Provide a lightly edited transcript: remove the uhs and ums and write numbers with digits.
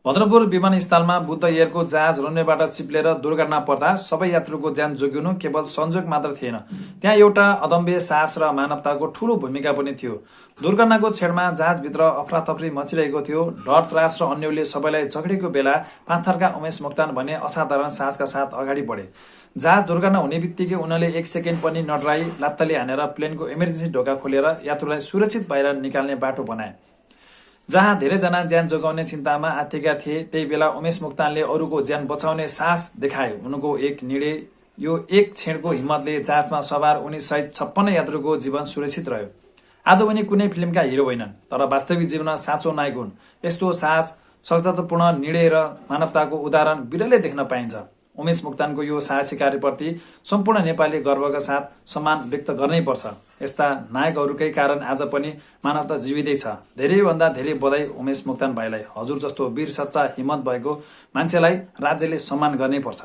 भद्रपुर विमानस्थलमा बुद्ध एयरको जहाज रनवेबाट चिप्लेर दुर्घटना पर्दा सबै यात्रुको ज्यान जोगिनु केवल संजोग मात्र थिएन, त्यहाँ एउटा अदम्य साहस र मानवताको ठूलो भूमिका पनि थियो। दुर्घटनाको छेडमा जहाजभित्र अफरातफरी मचिरहेको थियो। डर, त्रास र अन्यले सबैलाई झगडेको बेला पाथरका उमेश मोक्तान भने असाधारण साहसका साथ अगाडि बढे। जहाज दुर्घटना हुने बित्तिकै उनले एक सेकेन्ड पनि नडराई लात्ताले हानेर प्लेनको इमर्जेन्सी ढोका खोलेर यात्रुलाई सुरक्षित बाहिर निकाल्ने बाटो बनाए। जहाँ धेरैजना ज्यान जोगाउने चिन्तामा आत्तिएका थिए, त्यही बेला उमेश मोक्तानले अरूको ज्यान बचाउने साहस देखाए। उनको एक निर्णय, यो एक क्षणको हिम्मतले जहाजमा सवार उनी सहित 56 यात्रुको जीवन सुरक्षित रह्यो। आज उनी कुनै फिल्मका हिरो होइनन्, तर वास्तविक जीवनमा साँचो नायक हुन्। यस्तो साहस, सजगतापूर्ण निर्णय र मानवताको उदाहरण बिरलै देख्न पाइन्छ। उमेश मोक्तानको यो साहसी कार्यप्रति सम्पूर्ण नेपाली गर्वका साथ सम्मान व्यक्त गर्नै पर्छ। यस्ता नायकहरूकै कारण आज पनि मानवता जीवितै छ। धेरैभन्दा धेरै बधाई उमेश मोक्तान भाइलाई। हजुर जस्तो वीर, सच्चा, हिम्मत भएको मान्छेलाई राज्यले सम्मान गर्नै पर्छ।